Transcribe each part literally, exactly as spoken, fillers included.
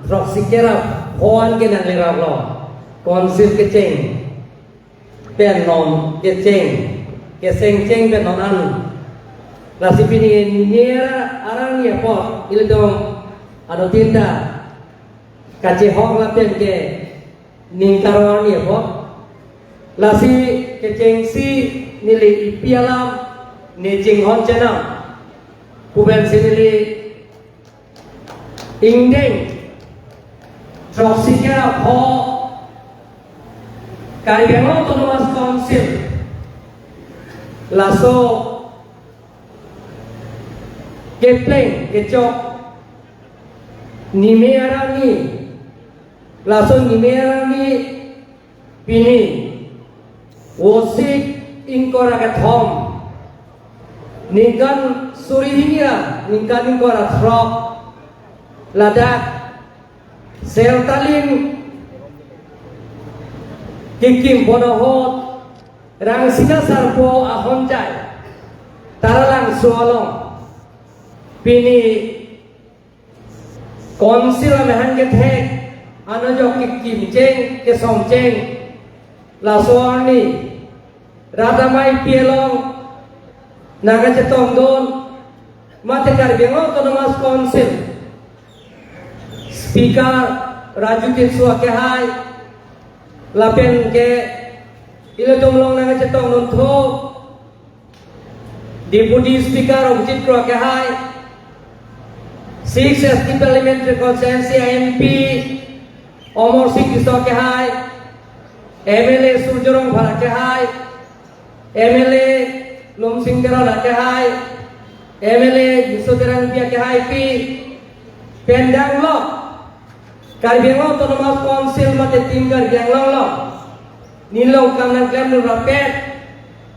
Throksi kerap pho an ke nanglerap lo. Council kecheng pen non kecheng, kecheng cheng pen non an. Lasi pini nera arni apot ilitum anutin ta kachehok lapen ke ning karong arni apot. Lasi kechengsi neli epi alam ne chinghon chenam pu pensi neli ingdeng throksi kerap pho Karbi Anglong Autonomous Council laso kepleng kechok nime arni, laso nime arni pini Vosik ingkoi ra kethom, ningkan suri hini ra ningkan ingkoi ra throk, ladak Seltalin kikim pon ahut Rangsina Sarpo ahonjai Taralangso along pini Council amahang kethek, anojok kikim cheng, kesom cheng, laso arni rat amei pi along nangkachetongdun, mate Karbi Anglong Autonomous Council Speaker Raju Tisso akehai, lapen ke ilitum along nangkachetongdun thu Deputy Speaker Abhijit Kro akehai, Six S T Parliamentary Constituency M P Amarsing Tisso akehai, M L A Surjya Rongphar akehai, M L A Lumsing Teron akehai, M L A Biswa Terangpi akehai pi, pen danglok Karbi Anglong Autonomous Council mate Team Karbi Anglong along nelilong kam nangklemdun rapet,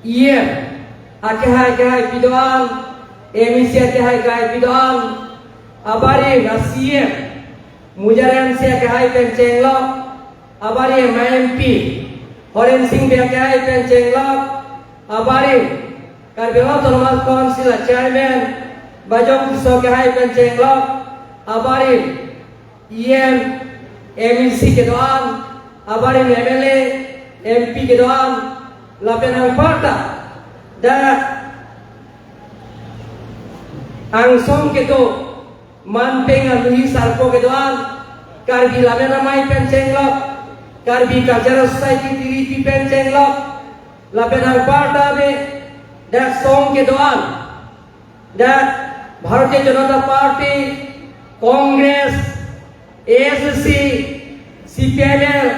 E M akehai akehai pi do-an, M E C akehai akehai pi do-an, abarim a C M Mujaran Sing akehai pen chenglok, abarim a M P Horen Sing Bey akehai pen chenglok, abarim Karbi Anglong Autonomous Council a Chairman Bajong Tisso akehai pen chenglok, abarim E M, M E C kedo-an, abarim M L A, M P kedo-an, lapen anparta dak angsong kedo Manpeng Aluhi Sarpo kedo-an, Karbi Lammet Amei pen chenglok, Karbi Cultural Society Tiripi pen chenglok, lapen anparta be dak song kedo-an, dak Bharatiya Janata Party, Congress, A S D C, C P I M L,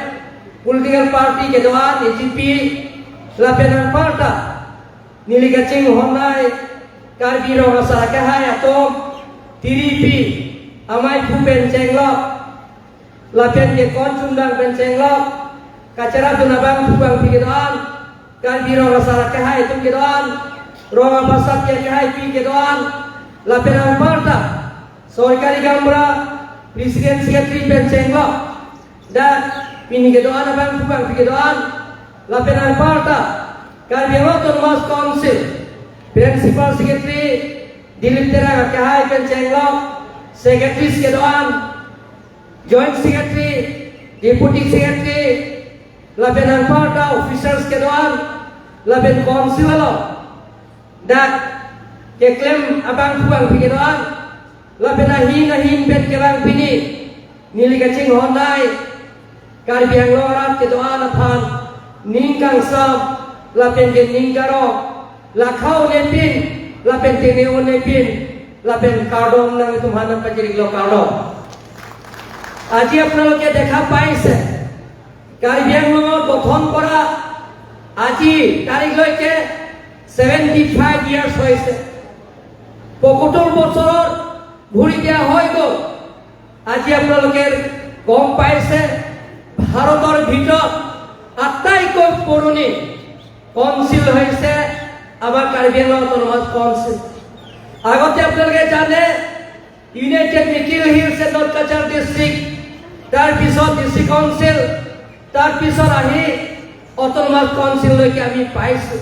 political party kedo-an, A G P, lapen anparta neli kachinghon nai Karbi Rong Asar akehai atum, Tiripi amei phu pen chenglok, lapen ke kon chundang pen chenglok, kacharapdun abangphu bangphi kedo-an, Karbi Rong Asar akehai atum kedo-an, rong apasat akehai pi kedo-an, lapen anparta sorkari gaonbura, President, Secretary pen chenglok, dak pini kedo-an abangphu bangphi kedo-an, lapen anparta Karbi Anglong Autonomous Council Principal Secretary Dilip Terang akehai pen chenglok, Secretaries kedo-an, Joint Secretary, Deputy Secretary, lapen anparta officers kedo-an, lapen Council along dak keklem abangphu bangphi kedo-an, lapen ahin ahin pen kevang pini neli kachinghon nai Karbi Anglong arat kedo-an aphan ning kangsam lapen ke ning karong, lakhau nepin lapen teneo nepin lapen kardom, nangtum aphan nangpajirlo kardom. আজি আপোনালোকে দেখা পাইছে, কাৰ্বি আংলঙত গঠন কৰা আজি তাৰিখলৈকে seventy five years হৈছে। পঁয়সত্তৰ বছৰৰ ঘূৰি দিয়া হৈ গ'ল। আজি আপোনালোকে গম পাইছে, ভাৰতৰ ভিতৰত আটাইতকৈ পুৰণি কাউন্সিল হৈছে আমাৰ কাৰ্বি আংলং অট'নমাছ কাউন্সিল। আগতে আপোনালোকে জানে, ইউনাইটেড নিকিল হিলছ এণ্ড নৰ্থ কাছাৰ ডিষ্ট্ৰিক্ট, তাৰ পিছত ডিষ্ট্ৰিক্ট কাউন্সিল, তাৰ পিছত আহি অট'নমাছ কাউন্সিললৈকে আমি পাইছো।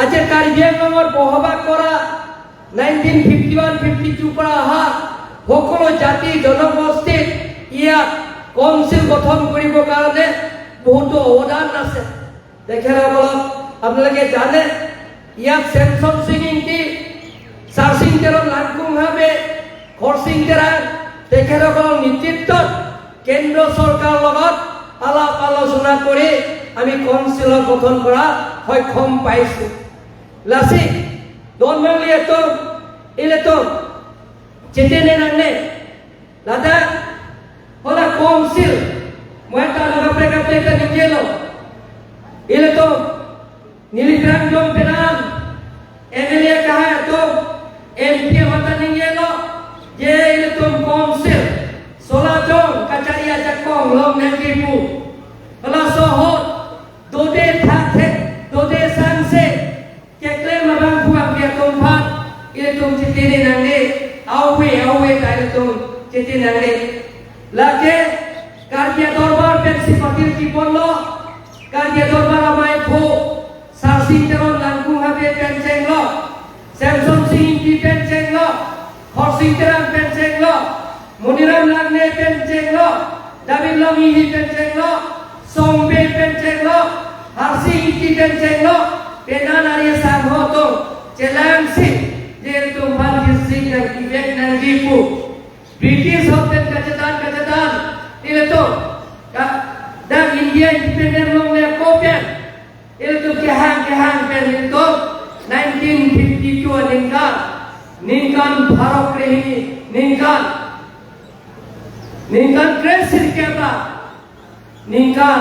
আজি কাৰ্বি আংলঙত বসবাস কৰা nineteen fifty one fifty tour পৰা অহা সকলো জাতি জনগোষ্ঠীক কাউন্সিল গঠন কৰিবৰ কাৰণে বহুতো অৱদান আছে তেখেতসকলক। আপোনালোকে জানে, ইয়াত ছেমছন সিং ইংতি, চাৰসিং তেৰণ, লাংকুং হাবে, খৰসিং তেৰাং, তেখেতসকলৰ নেতৃত্বত কেন্দ্ৰ চৰকাৰৰ লগত আলাপ আলোচনা কৰি আমি কাউন্সিল গঠন কৰা সক্ষম পাইছো। Lasi, don mangli atum, ilitum chitine nangne, ladak hala kaunsil, moi ta laga peka peka ningjelo. Ilitum, neli Pherangke Jong Penang, M L A kahai atum, M P amat ta ningjelo, je ilitum kaunsil, Solajong kachari ajakong long nangji pu. Halaso ahut, dode thakthek, dode sangse keklem abang phu abang atum aphan ilitum chitine nangne, awe awe ta ilitum chitine nangne. Lake Karbi Adorbar pensi patir kipon lo, Karbi Adorbar amei aphu, Sarsing Teron Langkung Habe pen chenglo, Samson Sing Ingti pen chenglo, Khorsing Terang pen chenglo, Moniram Langne pen chenglo, David Longhi pen chenglo, Songbe pen chenglo, Harsing Ingti pen chenglo, penang ari sangho atum chelangsi, je atum aphan district nangkivek nangji pu. British ahut pen kachedan kachedan, ilitum, ka, dak India independent longle ako pen, ilitum kehang kehang pen ilitum nineteen fifty-two aningkan, ningkan pharo krehini, ningkan, ningkan kresirkep ra, ningkan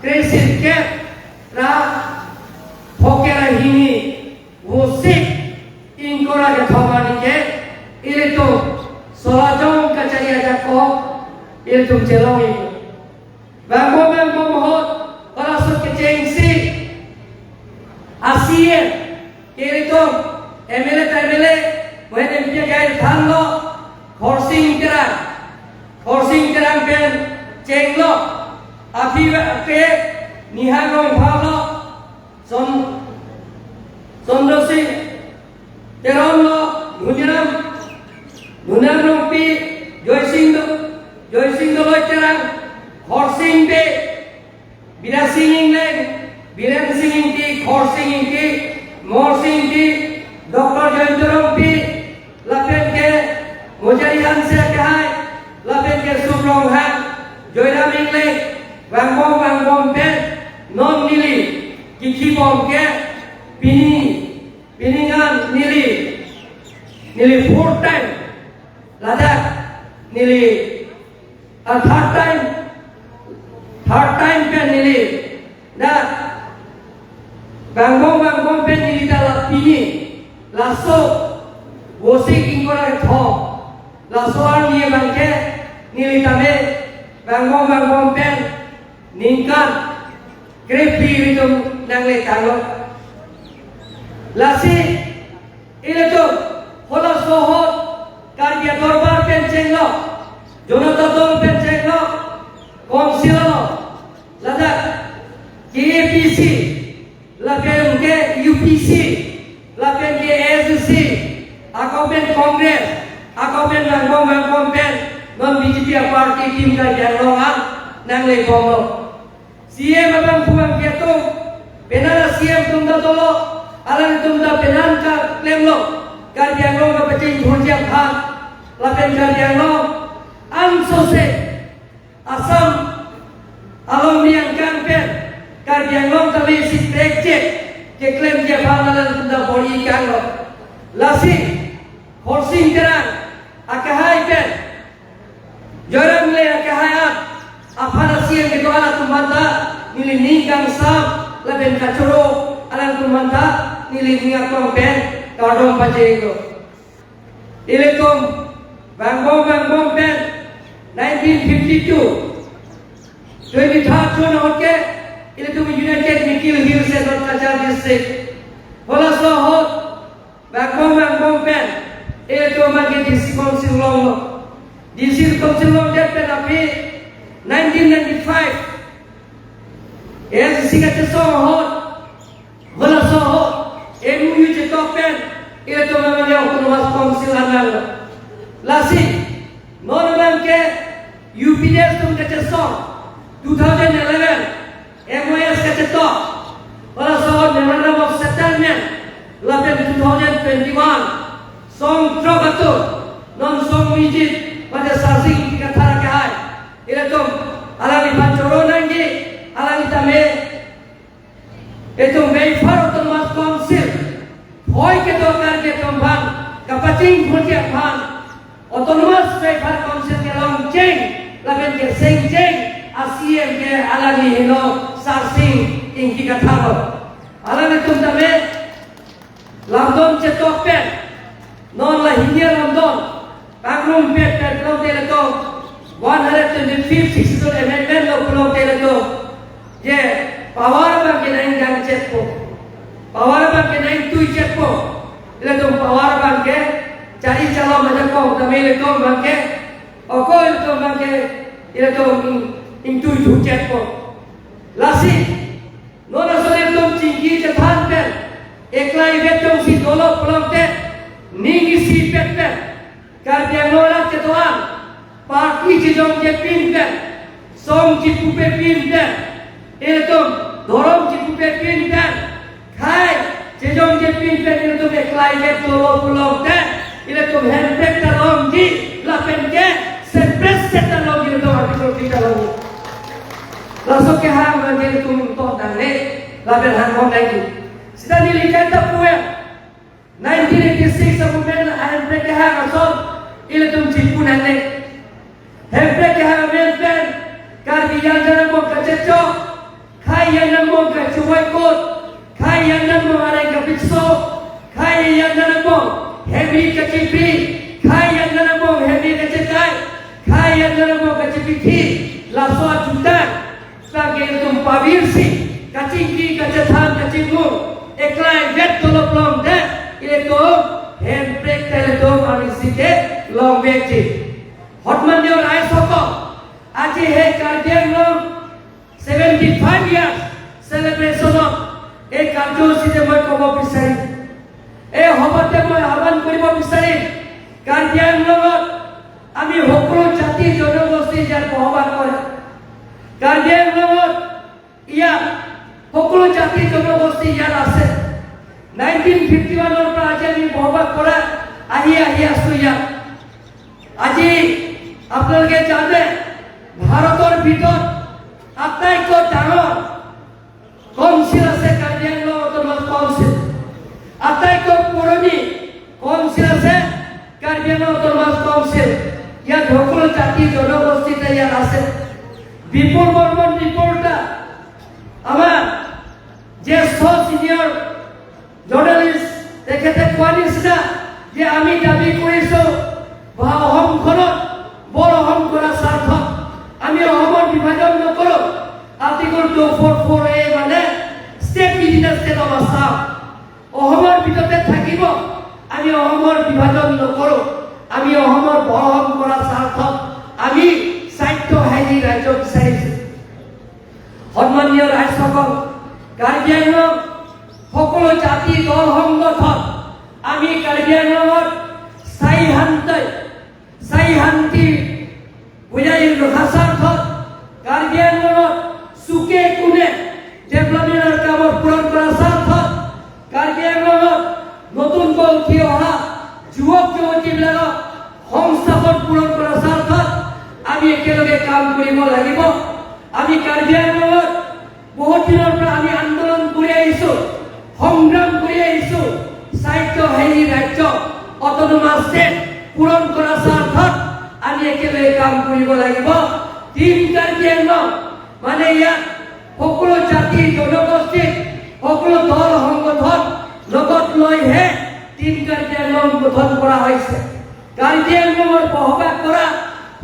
kresirkep ra phoke ra hini, Vosik ingkoi ra kethom arni ke, ilitum Solajong kachari ajakong ilitum chelongji. Bangkok bangkok mohot, halaso kechengsi, a C M, ke ilitum M L A ta M L A, mohen M P akai thanlo, Khorsing Terang, Khorsing Terang pen chenglo, aphi ke Nihang Rongphar lo, Son-, Sondro Sing Teron lo, Dhuniram, Dhuniram Rongpi, Joysing Do-, Joysing Doloi Terang, Khorsing Bey, Bidya Sing Ingleng, Biren Sing Ingti, Khorsing Ingti, Morsing Ingti, Doctor Jayanta Rongpi, lapen ke Mojari Hanse akehai, lapen ke Sup Ronghang, Joyram Ingleng, vangbom vangbom pen, non neli kikhibom ke, pini, pini ngan neli, neli fourth time, ladak neli a third time, third time pen neli, dak vangbom vangbom pen neli ta la pini, laso Vosik ingkoi ra kethom, laso arni abang ke neli tame vangbom vangbom pen ningkan krephli ilitum nangle tanglo. Lasi ilitum halaso ahut Karbi Adorbar pen chenglo, Janata Dal pen chenglo, Council lo, ladak K A P C, lapen ke U P C, lapen ke A S D C, ako pen Congress, ako pen vangbom vangbom pen, non B J P a party team Karbi Anglong an nangle bomlo. C M abang phu abang atum, penang a C M atum ta dolo, alangtum ta penang keklemlo, Karbi Anglong kapachingthurji aphan, lapen Karbi Anglong ansose Assam along ni angkang pen, Karbi Anglong ta mesi prekche keklemji aphan alangtum ta bor-i kanglo. Lasi Khorsing Terang akehai pen, Joyram Ingleng akehai at, aphan a C M kedo-an atum aphan ta neli ning kangsam lapen kachoro, alangtum aphan ta neli ning aklong pen kardom pajirlo. Ilitum vangbom vangbom pen nineteen fifty-two, twenty-third June ahut ke ilitum United Mikir Hills and North Cachar District, halaso ahut vangbom vangbom pen ilitum abang ke D C Council longlo. D C Council longdet pen aphi nineteen ninety-five A S D C kachesong ahut, halaso ahut M O U chetok pen ilitum abang ke Autonomous Council anang. Lasi non abang ke U P D S atum kachesong, two thousand eleven M O S kachetok, hala asor Memorandum of Settlement, lapen two thousand twenty-one song throk atum non song mijit mate Sarsing Ingti Kathar akehai, ilitum alangli aphan choro nangji. Alangli tame itum Vapor Autonomous Council, hoi kedo Karbi atum aphan kapachingthurji aphan Autonomous Vapor Council kelongcheng lapen kesengcheng a-C E M ke alangli helo, Sarsing Ingti Kathar lo. Alanglitum tame lamdon chetok pen, non la hini alamdon pangrumpet pen pulote ilitum one hundred twenty-fifth Sixth Schedule Amendment lo pulote ilitum, je power abang ke nangdang chetpo, power abang ke nangtui chetpo, ilitum power abang ke chari chalom ajakong tame ilitum abang ke, ako ilitum abang ke, ilitum ing, ingtui thu chetpo. Lasi non asor ilitum chingki chethan pen, eklai vet jongsi dolo pulote, ning isi pet pen, Karbi Anglong arat kedo-an, party chejongje pin pen, song chipupe pin pen, ilitum dhorom chipupe pin pen, khei chejongje pin pen ilitum eklai vet dolo pulote, ilitum hemprek ta longji, lapen ke separate ta longji, ilitum Article three ta longji. Laso kehang abang ilitum ingtondangne, lapen hang-ong nangji. Sita neli kanta pu-en, nineteen eighty-six a-movement ahemprek kehang ason ilitum chipu nangne. Hemprek kehang amen pen Karbi Anglong angbong kachechok, khei angbong kachiboycott, khei angbong areng kapikso, khei angbong hemri kachipri, khei angbong hemri kachekai, khei angbong kachipithi, laso ajutang abang ke ilitum pavirsi, kachingki, kachethan, kachingmung, eklai vet dolo pulote, ilitum hemprek ta ilitum arnisi ke longvekji. Hotman Deor ai soko, aji he Karbi Anglong seventy-five years celebration-ot, এই কাৰ্যসূচীতে মই ক'ব বিচাৰিম, এই সভাতে মই আহ্বান কৰিব বিচাৰিম, কাৰ্বি আংলঙত আমি সকলো জাতি জনগোষ্ঠী ইয়াত বসবাস কৰে। কাৰ্বি আংলঙত ইয়াত সকলো জাতি জনগোষ্ঠী ইয়াত আছে। নাইনটিন ফিফটি ওৱানৰ পৰা আজি আমি বসবাস কৰা, আহি আহি আছো ইয়াত। আজি আপোনালোকে জানে, ভাৰতৰ ভিতৰত আটাইতকৈ ডাঙৰ কাউন্সিল আছে কাৰ্বি আংলং অট'নমাছ কাউন্সিল। আটাইতকৈ পুৰণি কাউন্সিল আছে কাৰ্বি আংলং অট'নমাছ কাউন্সিল। ইয়াত সকলো জাতি জনগোষ্ঠী ইয়াত আছে। বিপুল বৰ্মন ৰিপৰ্টাৰ, আমাৰ জ্যেষ্ঠ চিনিয়ৰ জাৰ্নেলিষ্ট, তেখেতে কোৱা নিচিনা যে আমি দাবী কৰিছো বা অসমখনত বৰ অসম কৰা স্বাৰ্থত আমি অসমৰ বিভাজন নকৰো। আৰ্টিকল টু ফ'ৰ ফ'ৰ এ মানে state within state of Assam, অসমৰ ভিতৰতে থাকিব। আমি অসমৰ বিভাজন নকৰো। আমি অসমৰ বৰ অসম কৰা স্বাৰ্থত আমি স্বায়ত্তশাসী ৰাজ্য বিচাৰিছো। সন্মানীয় ৰাইজসকল, কাৰ্বি আংলং সকলো জাতি দল সংগঠন আমি কাৰ্বি আংলঙত স্থায়ী শান্তি, স্থায়ী শান্তি বজাই ৰখাৰ স্বাৰ্থত, কাৰ্বি আংলঙত চুকে কোণে ডেভেলপমেণ্টৰ কামত পূৰণ কৰাৰ স্বাৰ্থত, কাৰ্বি আংলঙত নতুনকৈ উঠি অহা যুৱক যুৱতীবিলাকক সংস্থাপন পূৰণ কৰাৰ স্বাৰ্থত আমি একেলগে কাম কৰিব লাগিব। আমি কাৰ্বি আংলঙত বহুত দিনৰ পৰা আমি আন্দোলন কৰি আহিছো, সংগ্ৰাম কৰি আহিছো। স্বায়ত্তশাসী ৰাজ্য, অট'নমাছ ষ্টেট পূৰণ কৰাৰ স্বাৰ্থত আমি একেলগে কাম কৰিব লাগিব। টিম কাৰ্বি আংলং মানে ইয়াত সকলো জাতি জনগোষ্ঠী, সকলো দল সংগঠন লগত লৈহে টিম কাৰ্বি আংলং গঠন কৰা হৈছে। কাৰ্বি আংলঙত বসবাস কৰা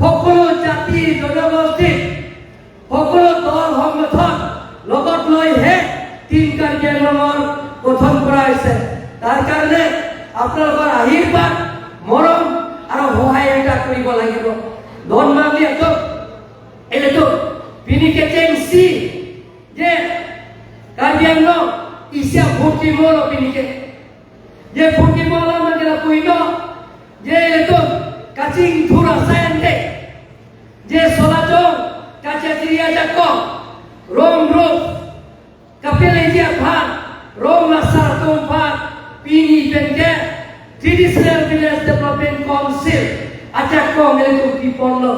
সকলো জাতি জনগোষ্ঠী, সকলো দল সংগঠন লগত লৈহে টিম কাৰ্বি আংলঙৰ গঠন কৰা হৈছে। তাৰ কাৰণে আপোনালোকৰ আশীৰ্বাদ, মৰম আৰু সহায় এটা কৰিব লাগিব। Don Marli atum, ilitum pini kechengsi je Karbi Anglong isi a-vote kimo lo pini ke. Je vote kimo lo mangkela puino, je ilitum kachingthur asai ante, Je Solachong kachachiri ajakong, rong rup kapeleji aphan, rong asar atum aphan, pini pen ke Traditional Village Development Council ajakong ilitum piponlo.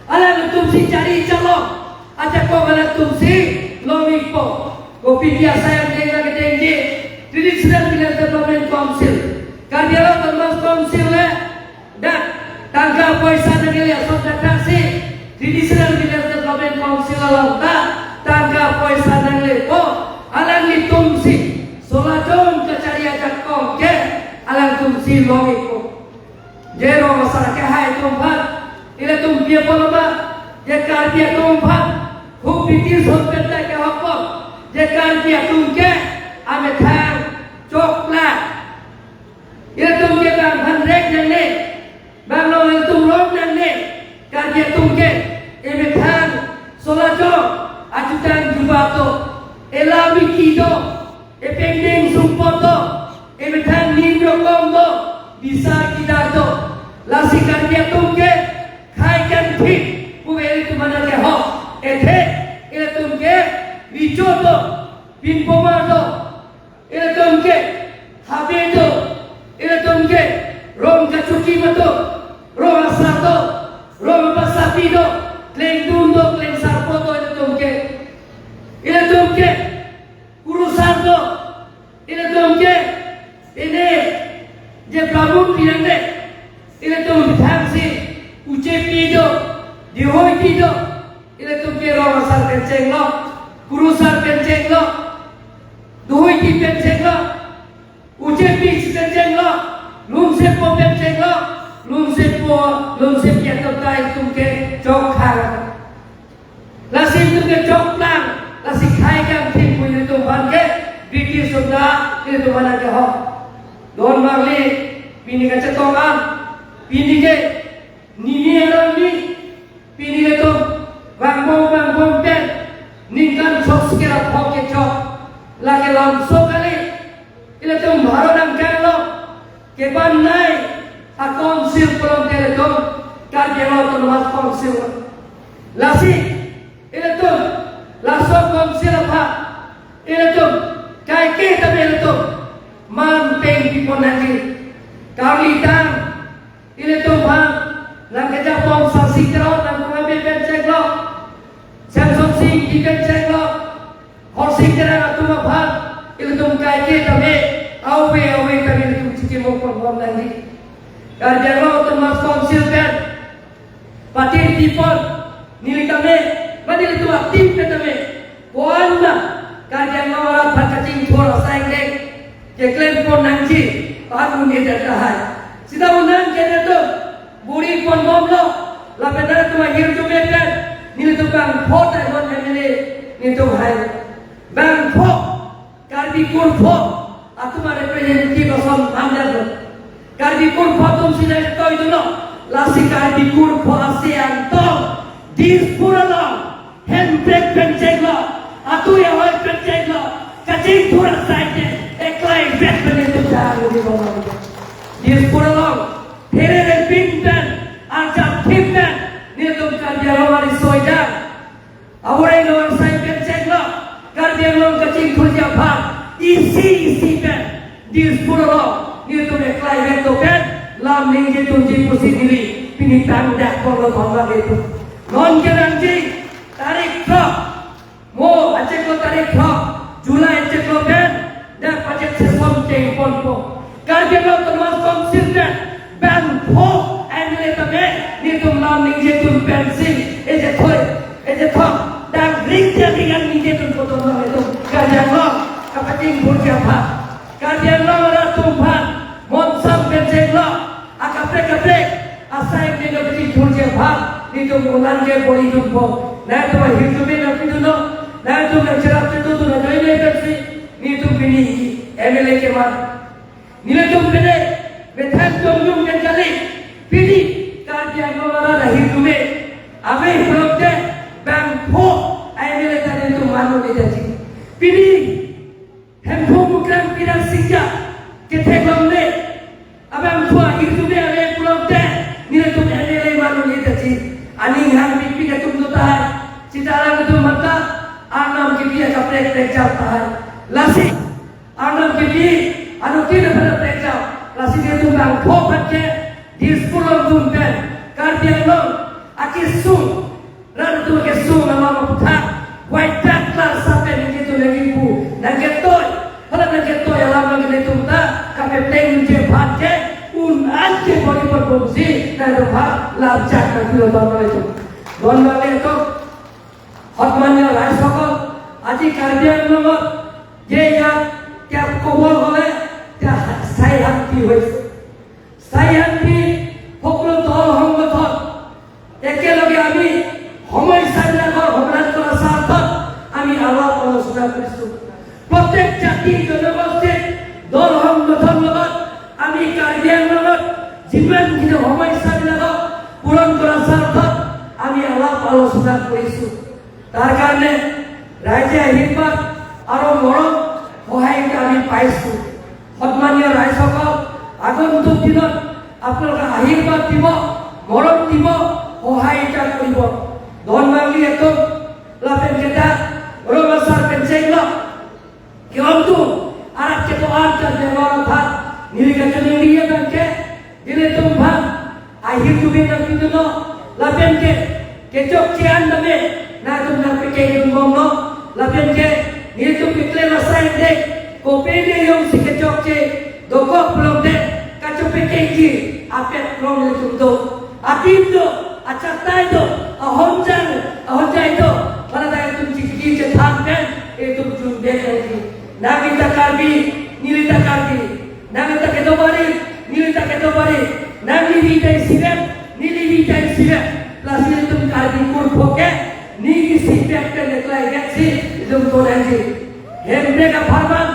Alangtum si chari chalong ajakong alangtum si long-ikpo. Kopi biasa yang dia lagi tinggi Traditional Village Development Council, Karbi Anglong Autonomous Council le dak tangka poisa nangle, ason datang si Traditional Village Development Council along ta tangka poisa nanglepo. Alanglitum si Solachong kachari ajakong ke alangtum si long-ikpo. Je rong asar kehai atum aphan ilitum pi apot loma, je Karbi atum aphan huk British huk pen ta kehokpo, je Karbi atum ke amethang chokla. Ilitum ke bang hanrek nangne, bang long ilitum rong nangne, Karbi atum ke emethang Solachong achutang jubab do, elam eki do, epengdeng sumpot do, emethang nim rokong do, bisa kidar do. Lasi Karbi atum ke khei kangthim puve ilitum aphan kehok. Ethe ilitum ke recho do, pinpomar do, ilitum ke habe do, ilitum ke rong kachokim do, rong asar do, rong pasapi do, klengdun do, klengsarpo do ilitum ke. Ilitum ke kurusar do, ilitum ke pine je babun pinang de, ilitum thang si uche pi do, dihoi pi do, ilitum ke rong asar pen chenglo, kurusar pen chenglo, dihoi pi pen chenglo, uche pi pen chenglo, lunsepo pen chenglo, lunsepo, lunsepi atum ta ilitum ke chokha. Lasi ilitum ke choklang, lasi khei kangthim pu ilitum aphan ke British atum ta ilitum aphan kehok. Don marli pini kachetong an, pini ke nini arni, pini ilitum vangbom vangbom pen ningkan chok si kera phok kechok, lake lamso kali. Ilitum Bharat angkang lo kepannei a-council pulote ilitum Karbi Anglong Autonomous Council. Lasi ilitum laso council aphan ilitum kaike tame ilitum man peng pipon nangji. Karlitang ilitum aphan nangkejapo Sasing Terang, nangkung abe pen chenglo, Semsonsing Ingti pen chenglo, Horsing Terang atum aphan ilitum kaike tame, ave ave tame ilitum chikimo ponbom nangji. Karbi Anglong Autonomous Council pen patir pipon neli tame, mane ilitum a-team pen tame, ko-an ma Karbi Anglong arat aphan kachingthur asai dek keklem pon nangji, pahak un-e det tahai. Sita unang ke netum buri ponbomlo, lapen netum ahirjume pen nelitum bangpho ta non M L A netum hai. Bangpho Karbi kurpho atum a-representative ason manjalo. Karbi kurpho atum si nai toidunlo. Lasi Karbi kurpho asi angtong Dispur along hemprek pen chenglo, atui ahoi pen chenglo, kachingthur asai ke eklai vet pen netum jang uri bomlo. Dispur along phere rengpin pen, arjap thim pen netum Karbi Anglong ariso ejang. Aboreng lo asai pen chenglo, Karbi Anglong kachingthurji aphan isi isi pen Dispur along netum eklai vet to pen lam ningje tunji pusi neli pini tangdakponlo thonma netum. Non ke nangji tarik throk, mo achiklo tarik throk July achiklo pen dak pajak session chengponpo. Karbi Anglong Autonomous Council pen bangpho M L A tame netum lam ningje tun pensi ejethoi ejethok dang ring dia ringan ningje tun koton nang netum Karbi Anglong kapachingthurji aphan, Karbi Anglong arat atum aphan monsam pen chenglo, akaprek kaprek asai netum kachingthurji aphan netum unang ke bori dunpo. Netum ahirjume nangpidunlo, netum nangcherap chetu dun ajoine pensi netum pini M L A keman. Nelitum pini methang chongjung pen kali, pini Karbi Anglong arat ahirjume ave pulote bangpho M L A ta netum man un-e detji. Pini Hemphu Mukrang Pirang Singja ketheklongle abangpho ahirjume ave pulote nelitum M L A man un-e detji. Aning hang Pekjam tahai. Lasi, Arnam kebi, ano kina pada pekjam. Lasi nelitum bangpho aphan ke, Dispur along dun pen, Karbi Anglong akesung, rat atum akesung alam aphuthak, white dark class apen nelitum nangkipu, nangketoi, hala nangketoi alam nelitum ta kapepleng ningje aphan ke, un-an ke body perbomsi, nangtum aphan lam chak nangpilo don nelitum. Don nelitum, সন্মানীয় ৰাইজসকল, আজি কাৰ্বি আংলঙত যে ইয়াত এতিয়া ক'ব গ'লে এতিয়া স্থায়ী শান্তি হৈছে। স্থায়ী শান্তি সকলো দল সংগঠন একেলগে আমি সমস্যাবিলাকৰ সমাধান কৰাৰ স্বাৰ্থত আমি আলাপ আলোচনা কৰিছো। প্ৰত্যেক জাতি জনগোষ্ঠীৰ দল সংগঠন লগত আমি কাৰ্বি আংলঙত যিমানখিনি সমস্যাবিলাকক পূৰণ কৰাৰ স্বাৰ্থত আমি আলাপ আলোচনা কৰিছো। তাৰ কাৰণে ৰাইজে আশীৰ্বাদ আৰু মৰম সহায় আমি পাইছো। সন্মানীয় ৰাইজসকল, আগন্তুক দিনত আপোনালোকে আশীৰ্বাদ দিব, মৰম দিব, সহায় কৰিব। Don Mangli atum lapen kita Roma sar pen chenglo. Kiyontu arat kedo-an Karbi Anglong aphan neli kachiningri abang ke, nelitum aphan ahir tubin nangpiduno, lapen ke kechokche an tame nangtum nangpekeng dunbomlo, lapen ke nelitum keklem asai dek, kopine jongsi kechokche dokok pulote kachepekengji apet long nelitum do. Adim do, achatai do, ahonjai, ahonjai do. Hala ta itum chingki chethan pen itum jun pen lagi. Nangli ta Karbi, neli ta Karbi. Nangli ta kedo barit, neli ta kedo barit. Nangli ri ta isirem, neli ri ta isirem. Lasi itum Karbi kurpho ke, neli isi pek pen leklai gek si itum to nangji. Hemprek apharman,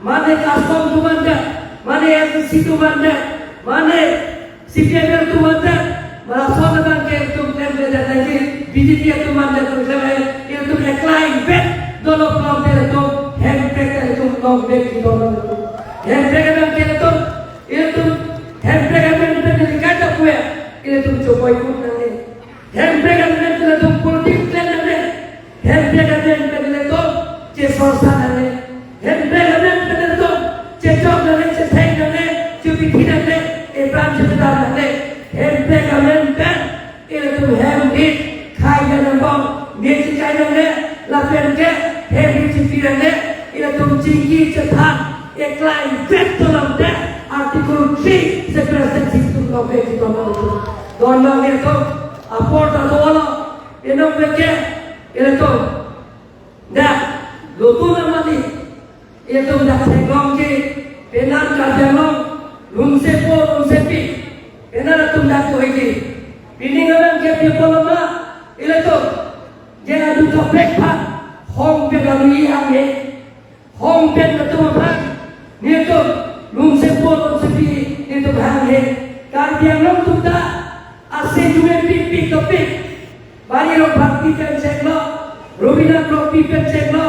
mane custom atum anta, mane N C C atum anta, mane C P M L atum anta, mane lason abang ke itum klem le dan lagi, B J P atum anta itum klem le, itum eklai bet, dolok long te itum, Hemprek te itum long bet di dolok itum. Hemprek abang ke itum, itum, Hemprek abang ke itum kata kue, itum choboi kut nangne. Hemprek amen pen itum politics klem nangne. Hemprek amen pen itum chesor sa nangne. Hemprek amen pen itum chechok nangne, chetheng nangne, chepikhi nangne, epran chepedam nangne. Hemprek amen pen itum hem rit khai nangbom, me chekai nangne, lapen ke hem rit chepi nangne, itum chingki chethan, eklai bet tolong te, Article three, separate state system tolong te, itum tolong itum. Don Mangli atum, apor ta dolo, inong beke, ilitum. Dak, lutu namali, ilitum dak theklongji, penan Karbi Anglong, lumsepo, lumsepi, penan atum dak toiji. Pining alam ke pipoloma, ilitum, je adu kaprek phan, hong pe galu i hang he. Hong pen atum aphan, nelitum, lumsepo, lumsepi, nelitum hang he. Karbi Anglong atum ta, ase jume pi pi topik. Bani Ronghang pi pen chenglo, Robina Krok pi pen chenglo,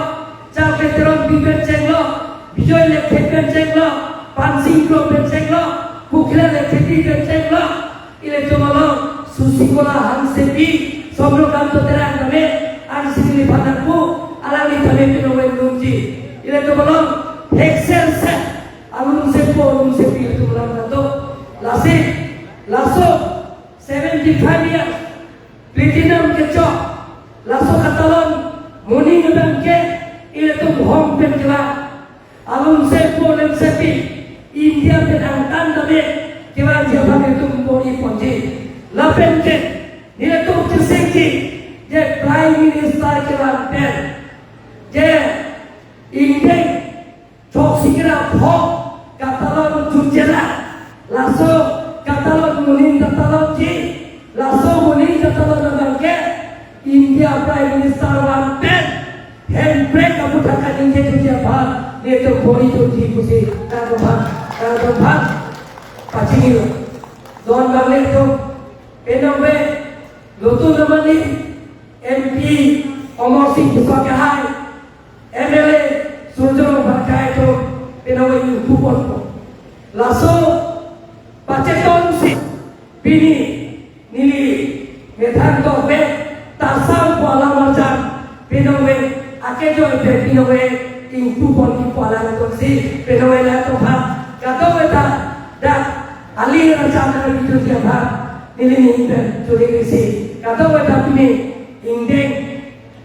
Charles Teron pi pen chenglo, Bijoy Lekthe pen chenglo, Pansing Krok pen chenglo, Pokhiram Lekthe pi pen chenglo. Ilitum along Susikola Hansepi, Somrokanto Terang tame, ansi neli phanangpo, alangli tame pinoweng nungji. Ilitum along Hexel set, alumsepo, alumsepi ilitum alam kanto. Lasi, laso seventy five years, Platinum kechok, laso katalon, moning abang ke, ilitum hong pen kela. Alumsepo, alumsepi, India pen angtan tame, kevangji aphan itum bor-i ponji. Lapen ke, nelitum chesengji, je Prime Minister kevang pen, je India, throksi kera pho, katalon jujela, laso, katalon moning katalonji, laso moning katalon abang ke, India Prime Minister vang pen, Hemprek aputhak kaningje thuji aphan, nelitum bor-i thuji pusi, nangtum aphan, nangtum aphan, pachinilo. Don Mangli atum, penang ve, lutu namali, M P, Amarsing Tisso kehai, M L A, Surjya Rongphar kehai atum, penang ve, itum pupon po. Laso, pachetonsi, pini, neli methang tokbe, tasam pu alam arjan, penang ve, akejoi pen Pinowe ingpu pon kipu alanglitum si, pinowe latum aphan kadokave ta dak aling racham nangkejutji aphan neli ning pen churi isi. Kadokave ta pini ingdeng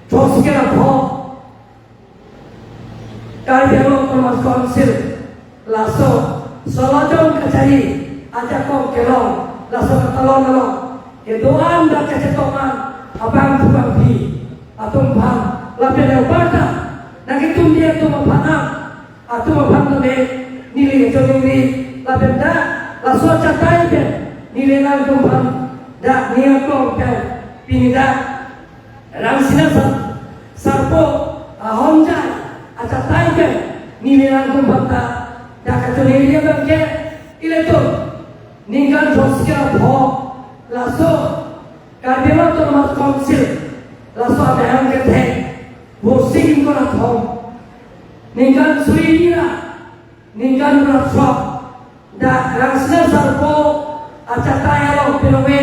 throksi ra pho Karbi Anglong Autonomous Council laso Solo Jong Kachari ajakong kelong laso katalon along kedo-an dak kachetong-an abangphu bangphi atum aphan lapen nangparta nangketum dia atum aphan, atum aphan tame neli kachiningri lapen dak laso achatai pen neli nangtum aphan dak ning aklong pen pini dak Rangsina Sar-, Sarpo ahonjai achatai pen neli nangtum aphan ta dak kachiningri abang ke ilitum ningkan throksi ra pho laso Karbi Anglong Autonomous Council laso amahang kethek Borsing Ingkoi ra thom ningkan suri ra ningkan ra throk dak Rangsina Sarpo achatai along pinowe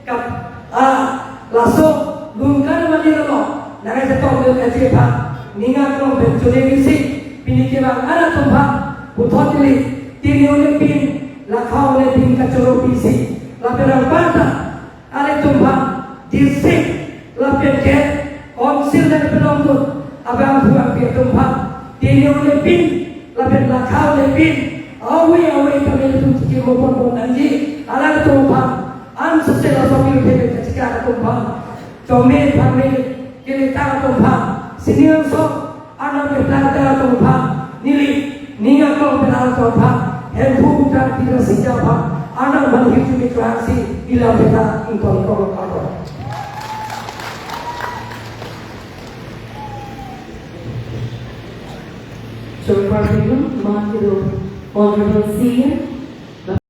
kap a laso lungkan mali lo nangkachetong dun aji aphan ning aklong pen churi isi. Pini kevang arat atum aphan puthot ili tini unepin lakha unepin kachoro pisi lapen nangparta ilitum aphan district lapen ke council dak pelong dun abangphu bangphi atum aphan tini unepin lapen lakha unepin awi awi kami ilitum chiki mopon pon nangji. Alangtum aphan an sose laso pirthe kachikak atum aphan, chome phanme kelita atum aphan, sining angsong anam keplang ta atum aphan neli ning aklong pen alangtum aphan Hemphu Bhutan Peter Singja aphan anam aphan hirjume kelang si ilam peta ington kong kong. Chorparpilo, Mankido, Honorable C M,